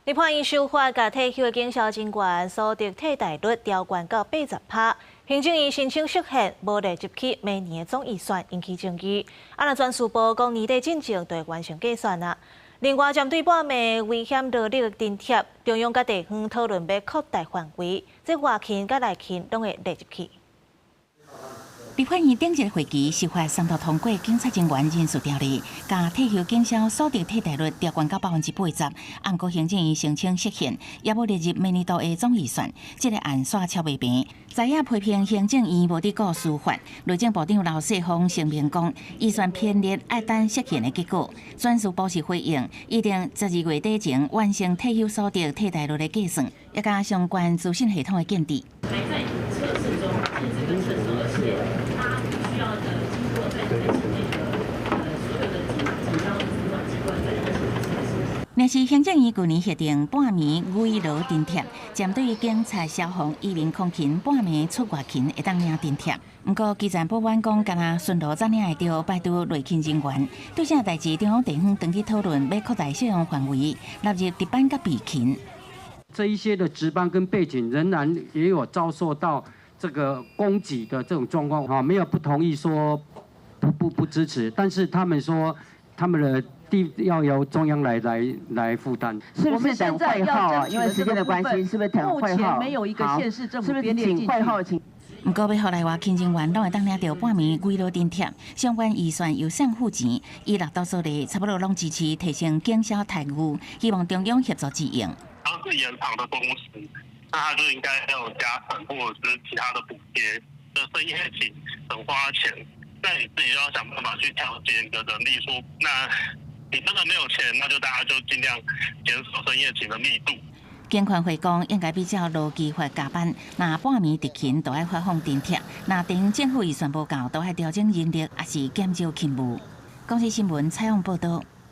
立法院修法，共退休的警消人員所得替代率調懸到80%。行政院申請釋憲，無列入去明年的總預算，引起爭議。啊，若人事部講年底進前就會完成計算啊。另外，針對半暝危險勞力的津貼，中央佮地方討論欲擴大範圍，這外勤佮內勤攏會列入去。立法院頂一個會期修法三讀通過警察人員人事條例，共退休警消所得替代率調懸到80%，毋過行政院申請釋憲，也無列入明年度的總預算，這個案煞敲袂平。在野批評行政院無佇顧司法，內政部長劉世鋒聲明講，預算編列愛等釋憲的結果。轉事部是回應，預定12月底前完成退休所得替代率的計算，也佮相關資訊系統的建置。還在測試中，是這個測試，而且它需要的經過在那個所有的警方主管機關在進行測試。若是行政院舊年核定半暝慰勞津貼，針對警察、消防、移民空勤半暝出外勤會當領津貼。毋過基層保安講，敢若巡邏才領會著，排除內勤人員。對這代誌，中央地方轉去討論，欲擴大適用範圍，納入值班佮備勤。這一些的值班跟備勤仍然也有遭受到這個攻擊的這種狀況，哈，沒有不同意說不支持，但是他們說他們的地要由中央來負擔。是不是等會後？因為時間的關係，是不是等會後？目前沒有一個縣市政府編列進去。會後請。毋過，欲予內外勤人員攏會當領著半暝慰勞津貼，相關預算由誰付錢？以六道數字差不多攏支持提升警消待遇，希望中央協助支應。它是延長的工時，那他就應該要有加成或者是其他的補貼。這深夜勤很花錢，那你自己要想辦法去調節你的人力。說，那你真的沒有錢，那就大家就盡量減少深夜勤的密度。警權會講應該比照勞基法加班，若半暝執勤都愛發放津貼，若地方政府預算無夠，都愛調整人力，抑是減少勤務。公視新聞採訪報導。